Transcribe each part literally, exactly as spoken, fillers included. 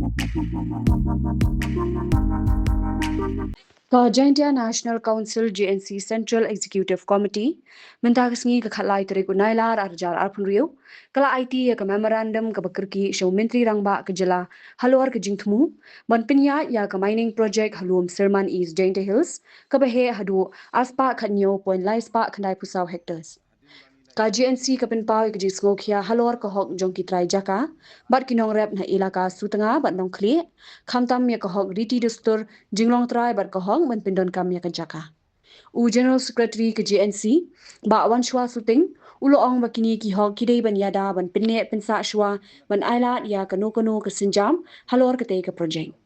Ka Jaintia National Council, J N C, Central Executive Committee mynta ka sngi, ka khatlai tarik u Nailar arhajar arphew hynriew, ka la aiti ïa ka memorandum kaba kyrkieh sha u Myntri Rangbah ka jylla halor ka jingthmu ban pynïaid ïa ka mining project ha Lum Syrman, East Jaintia Hills, kaba heh haduh arspah khathynñiew point lai spah khyndaiphew saw hectares. Ka J N C ka pynpaw ïa ka jingsngewkhia halor ka hok jong ki trai jaka bad ki nongrep na ilaka Sutnga bad Nongkhlieh, khamtam ïa ka hok riti dustur jinglong trai bad ka hok ban pyndonkam ïa ka jaka. U General Secretary ka J N C, Bah Wanshwa Suting, u la ong ba kine ki hok ki dei ban ïada ban pynneh pynsah shuwa ban ailad ïa kano kano ka sienjam halor katei ka project.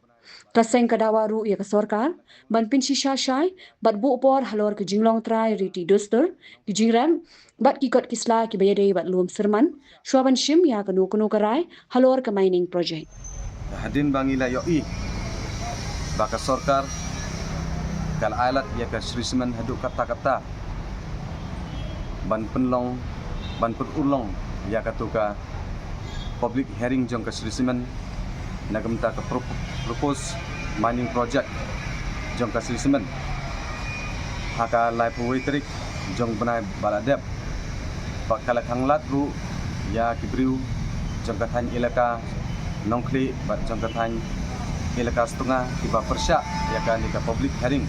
Ka seng ka dawa ruh ïa ka sorkar ban pynshisha shai bad buh por halor ka jinglong trai riti dustur, ki jingrep bad ki kot ki sla kiba ïadei bad Lum Syrman, shuwa ban shim ïa kano kano ka rai halor ka mining project. Hadien ba ngi la ïohi ba ka sorkar ka la ailad ïa ka Shree Cement haduh katta katta ban pynlong, ban pynurlong ïa katu ka public hearing jong ka Shree Cement na ka bynta ka pro-, proposed mining project jong ka Shree Cement ha ka laiphew wei tarik jong u bnai ba la dep. Bad ka la khanglad ruh ïa ki briew jong ka thaiñ ilaka Nongkhlieh bad jong ka thaiñ ilaka Sutnga kiba pyrshah ïa kane ka public hearing.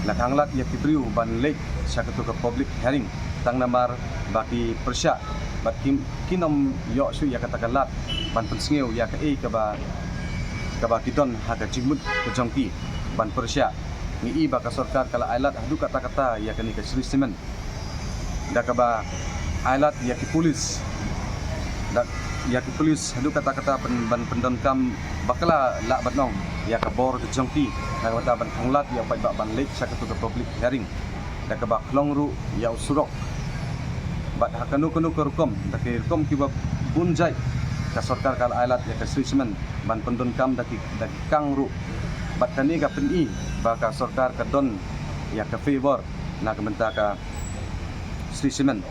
La khanglad ïa ki briew ban leit sha katu ka public hearing tang namar ba ki pyrshah bad ki, kim ïoh shuh ïa kata ka lad ban pynsngew ïa kaei kaba, kaba ki don ha ka jingmut ka jong ki ban pyrshah. Ngi i ba ka sorkar ka la ailad haduh katta katta ïa kane ka Shree Cement da kaba ailad ïa ki pulit, da ïa ki pulit haduh katta katta ban, ban pyndonkam bakla lah ban ong ïa ka bor ka jong ki na ka bynta ban khanglad ïa u paidbah ban leit sha katu ka public hearing. Da kaba khlong ruh ïa u surok bad ha kano kano ka rukom, da ki rukom kiba bun jait ka sorkar ka la ailad ïa ka Shree Cement ban pyndonkam da ki, da ki kang ruh. Bad kane ka pyni ba ka sorkar ka don ïa ka favor na ka bynta ka Shree Cement.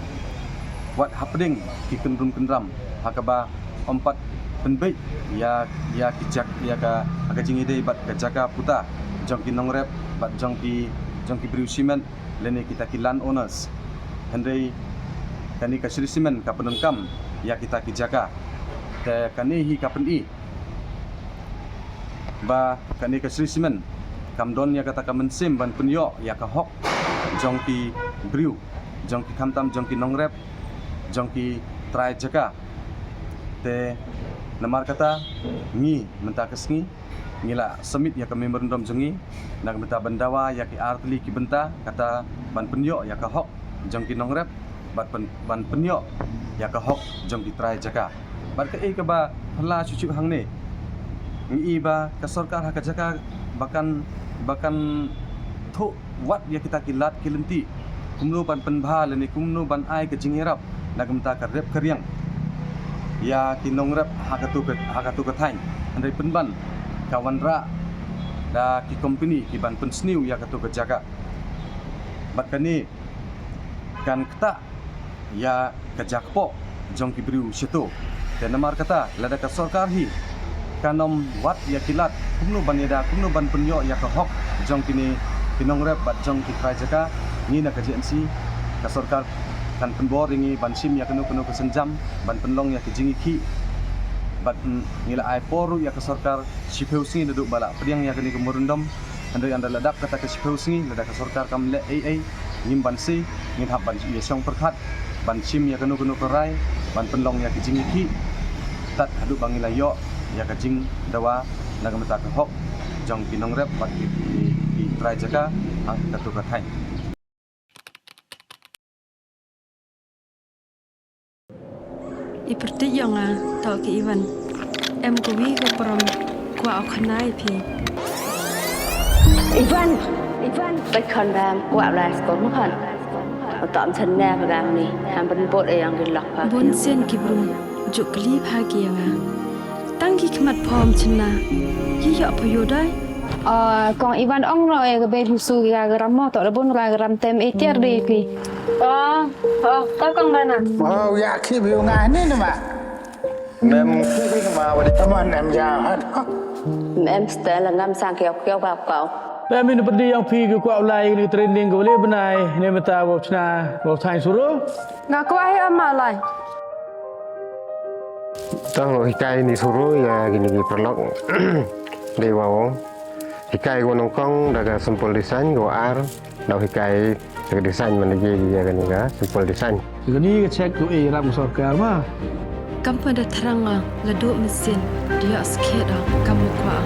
Wat hapdeng ki kynrum kynram ha kaba ym pat pynbeit ïa, ïa ki jak-, ïa ka, ha ka jingïadei bad ka jaka puta jong ki nongrep bad jong ki, jong ki briew shimet lane kita ki land owners. Hynrei kane ka Shree Cement ka pyndonkam ïa kita ki jaka. Te kane hi ka pyni ba kane ka Shree Cement kam don ïa kata ka mynsiem ban pynïoh ïa ka hok jong ki briew, jong ki khamtam, jong ki nongrep, jong ki trai jaka. Te namar kata ngi mynta ka sngi ngi la submit ïa ka memorandum jong ngi na ka bynta ban dawa ïa ki artylli ki bynta, kata ban pynïoh ïa ka hok jong ki nongrep bad pyn-, ban pynïoh ïa ka hok jong ki trai jaka. Bad kaei kaba phylla shuh shuh hangne, ngi i ba ka sorkar ha ka jaka ba kan, ba kan thoh wat ïa kita ki lad ki lynti kumno ban pynbha lane kumno ban ai ka jingïarap na ka bynta ka rep ka riang ïa ki nongrep ha katu ka, ha katu ka thaiñ. Hynrei pynban ka wanrah da ki kompeni ki ban pynsniew ïa katu ka jaka. Bad kane kan ktah ïa ka jakpoh jong ki briew shatu. Te namar kata lada ka sorkar hi kan ym wad ïa ki lad kumno ban ïada, kumno ban pynïoh ïa ka hok jong kine ki nongrep bad jong ki trai jaka, ngi na ka J N C, ka sorkar kan pynbor ïa ngi ban shim ïa kano kano ka sienjam ban pynlong ïa ki jingïakhih. Bad, mm, ngi la ai por ruh ïa ka sorkar shiphew sngi naduh ba la pdiang ïa kane ka memorandum. Hynrei ynda la dap kata ka shiphew sngi, lada ka sorkar kam leh ei ei, ngim banse, ngin hap ban ïashong pyrkhat ban shim ïa kano kano ka rai ban pynlong ïa ka jingïakhih tad haduh ba ngi la ïoh ïa ka jingdawa na ka bynta ka hok jong ki nongrep bad ki, ki, ki trai jaka ha katu ka thaiñ. I pyrthei ïong nga, to ki Ivan. Em kawi ka prom, kwah u khana ïa phi. Ivan! Ivan! Bai khon bam, kwah lai skul ma khon. Uta am chen ne ba gam ni, ham ban bot e ïong ki lok pha. Bun sien ki bru, juk kli pha ki ïa nga. Tang ki khmat phom chen na, ki ïoh pha ïoh dai. Ah, kong Ivan ong no e ka bei phi su ki ka gram mo, to da bun ka gram tem e tiar dei phi. Oh, oh, to kong Bana. Oh, ïa ki bi nga ni ni ma. Mem kiki ma wadi. Come on, em ja hat. Em stel ngam sang kiau kiau kau kau. Ba min pyrdi ïa phi ki kwah lai ni training ko le bnai ne mynta ko chna ko thaiñ suru. Nga kwah hi ama lai. To hikai ni suru ïa kini ki paralok. Dei wa o. Hikai ko nyngkong da ka simple design, ko ar da hikai da ka design, man da ïa kani ka simple design. Kani ka check tu e rap sorkar ma. Kam pynda thrang nga la duh mynsiem, dia skhet da kam kwah.